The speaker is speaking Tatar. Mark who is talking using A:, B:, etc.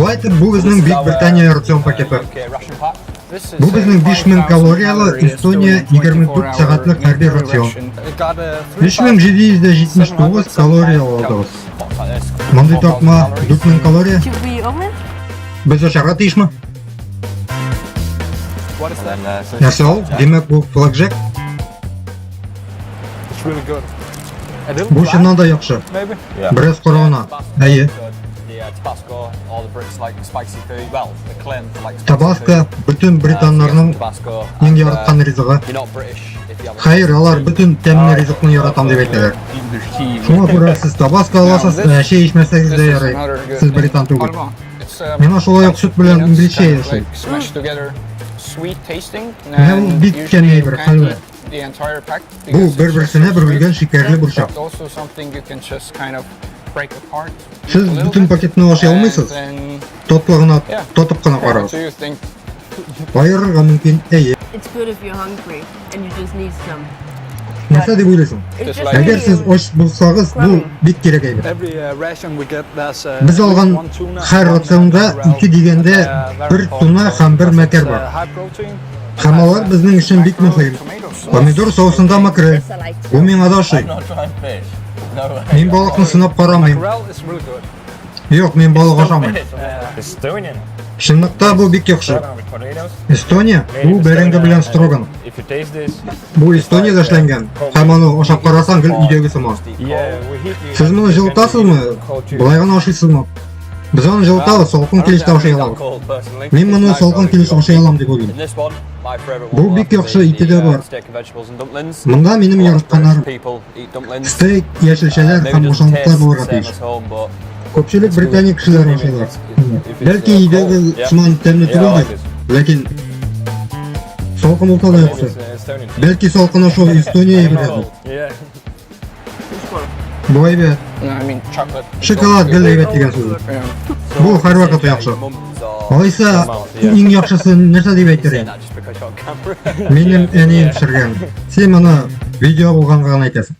A: Шулай итеп, бу безнең Бөек Британия рацион пакеты. Бу безнең 5000 калорияле Эстония 24 сәгатьлек хәрби рацион. 3779 калория алдыгыз. Мондый тартма 4000 калория. Без ашарга тиешме? Нәрсә ул? Димәк, бу флагжек? Бу чыннан да яхшы. Бераз коры гына. Әйе. Табаско бөтен британнарның иң яраткан ризыгы. Хәер, алар бөтен тәмле ризыкны яратам дип әйтәләр. Шуңа күрә сез табаско аласыз, ә чәй эчмәсәгез дә ярый. Сез британ түгел. Миңа шулай ук сөт белән инглиз чәе ошый. Менә ул бик тәмле әйбер, хәлвә. Бу бер-берсенә бөрелгән шикәрле борчак. Сез бөтен пакетны ашый алмыйсыз. Татлы гына татып кына карагыз. Аерырга мөмкин, әйе. Нәрсә дип уйлыйсың? Әгәр сез ач булсагыз, бу бик кирәк әйбер. Без алган һәр рационда ике дигәндә бер туна һәм бер мәкәр бар. Һәм алар безнең өчен бик мөһим. Помидор соусында макрель. Бу миңа да ошый. Мин балыкны сынап карамыйм. Юк, мин балык ашамыйм. Чынлыкта бу бик яхшы. Эстония бу бәрәңге белән строганов. Бу Эстониядә эшләнгән. Һәм аны ашап карасаң, гел өйдәге сыман. Сез моны җылытасызмы? Болай гына ашыйсызмы? Без аны җылытабыз, салкын килеш тә ашый алабыз. Мин моны салкын килеш ашый алам дип уйлыйм. Бу бик яхшы ите дә бар. Монда минем яратканнарым. Стейк, яшелчәләр һәм ашамлыклар булырга тиеш. Күпчелек Британия кешеләре ашыйлар. Бәлки өйдәге сыман тәмле түгелдер, ләкин салкын булса да яхшы. Бәлки салкын ашау Эстония әйбердер. Бу әйбәт. Шоколад гел әйбәт дигән сүз. Бу һәрвакыт яхшы. Алайса, иң яхшысы нәрсә дип әйтер идең? Минем әнием пешергән. Син моны видео булганга гына әйтәсең.